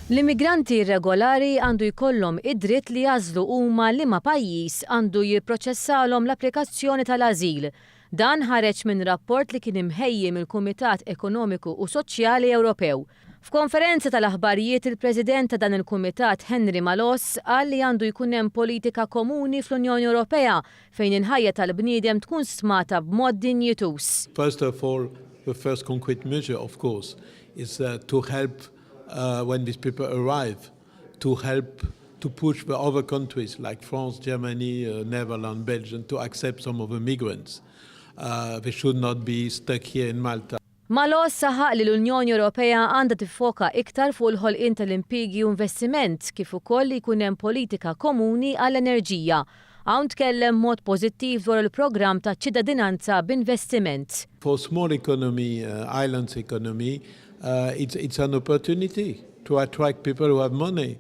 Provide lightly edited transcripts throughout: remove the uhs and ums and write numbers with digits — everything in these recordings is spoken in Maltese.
L-immigranti irregolari għandu jkollhom id-dritt li jagħżlu huma liema pajjiż għandu jipproċessalhom l-applikazzjoni tal-ażil. Dan ħareġ minn rapport li kien imħejji mill-Kumitat Ekonomiku u Soċjali Ewropew. F'konferenza tal-aħbarijiet, il-President ta' dan il-Kumitat, Henry Malosse, qal li għandu jkun hemm politika komuni fl-Unjoni Ewropea fejn il-ħajja tal-bniedem tkun stmata b'mod dinjituż. First of all, the first concrete measure, of course, is to help when these people arrive, to help to push the other countries like France, Germany, Netherlands, Belgium to accept some of the migrants. They should not be stuck here in Malta. Malosse saħaq li l-Unjoni Ewropea għandha tiffoka iktar fuq il-ħolqien tal-impjiegi u investiment, kif ukoll li jkun hemm politika komuni għall-enerġija. Hawn tkellem mod pożittiv dwar il-programm ta' ċittadinanza b'investiment. For small economy, islands economy, it's an opportunity to attract people who have money.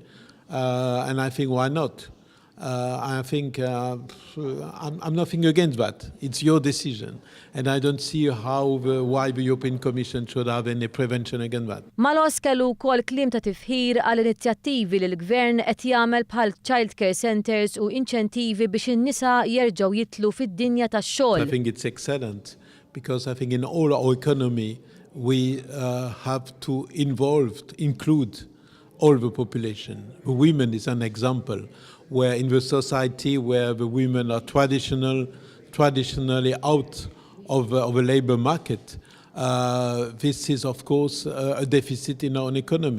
And I think, why not? I think I'm nothing against that. It's your decision. And I don't see why the European Commission should have any prevention against that. Malosse kellu wkoll kliem ta' tifħir għal inizjattivi li l-gvern qed jagħmel bħal child care centers u inċentivi biex in-nisa jerġgħu jidħlu fid-dinja tax-xogħol. I think it's excellent because I think in all our economy we have to involve, include all the population. The women is an example where in the society where the women are traditionally out of the labor market, this is, of course, a deficit in our economy.